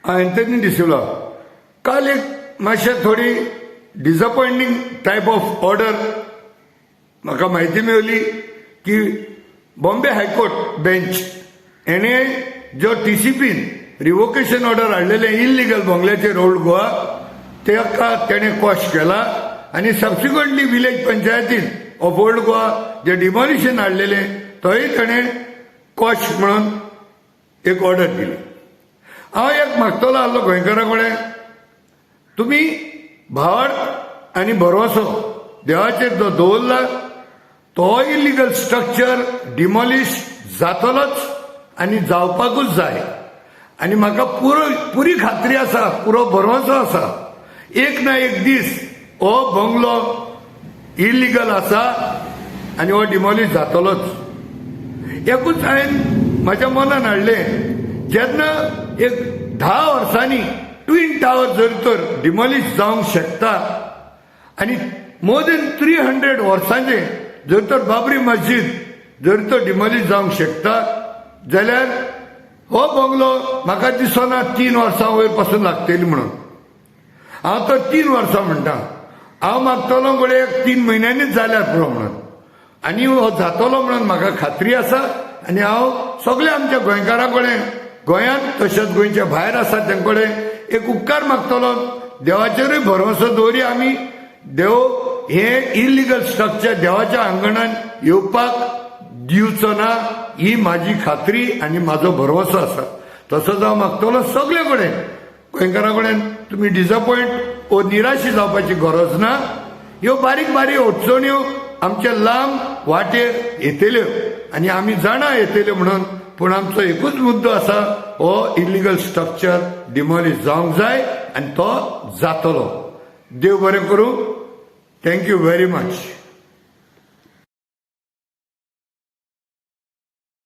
Anthony D'Silva. काल एक मातशें थोडी डिसअपॉयंटींग टायप ऑफ ऑर्डर म्हाका म्हायती मेवली की बॉम्बे हायकोर्ट बेंच हेणे जो टीसीपीन रिवोकेशन ऑर्डर हाडलेले इलिगल बंगल्याचेर ओल्ड गोवा, तेका तेणें क्वॉश केला आनी सबसिक्वंटली विलेज पंचायतीन of old Goa J demolition हाडलेले, तोय तेणें क्वॉश म्हणून एक ऑर्डर दिली. हांव एक मागतलो आहलो गोंयकारा कडेन, तुमी भावार्थ आनी भरवसो देवाचेर जो दवरला, तो इलिगल स्ट्रक्चर डिमॉलिश जातलोच आनी जावपाकूच जाय. आनी म्हाका पुरो पुरी खात्री आसा, पुरो भरवसो आसा, एक ना एक दीस हो बंगलो इलिगल आसा आनी हो डिमॉलिश जातलोच. एकूच हांवें म्हाज्या मनान हाडलें, जेन्ना एक 10 वर्सांनी ट्विन टावर जर तर डिमॉलिश जावंक शकता आनी मोर देन 300 वर्सांचे जर तर बाबरी मस्जीद जर तर डिमॉलिश जावंक शकता, जाल्यार हो बंगलो म्हाका दिसना 3 वर्सां वयर पासून लागतली म्हणून. हांव तर 3 वर्सां म्हणटा, हांव मागतलो घडये एक 3 म्हयन्यांनीच जाल्यार पुरो म्हणून. आनी हो जातलो म्हणून म्हाका खात्री आसा. आनी हांव सगल्या आमच्या गोंयकारां कडेन, गोंयांत तशेंच गोंयच्या भायर आसा तें कडेन एक उपकार मागतलो, देवाचेरूय भरवसो दवरया आमी. देव हे इलिगल स्ट्रक्चर देवाच्या आंगणान येवपाक दिवचो ना, ही माझी खात्री आनी म्हाजो भरवसो आसा. तसोच हांव मागतलो सगळे कडेन, गोंयकारां कडेन, तुमी डिसअपॉयंट ओ निराशी जावपाची गरज ना. ह्यो बारीक बारीक अडचण्यो आमच्या लांब वाटेर येतल्यो आनी आमी जाणा येतल्यो म्हणून, पूण आमचो एकूच मुद्दो आसा, हो इलिगल स्ट्रक्चर डिमॉलिश जावंक जाय आनी तो जातलो. देव बरें करूं. Thank you very much.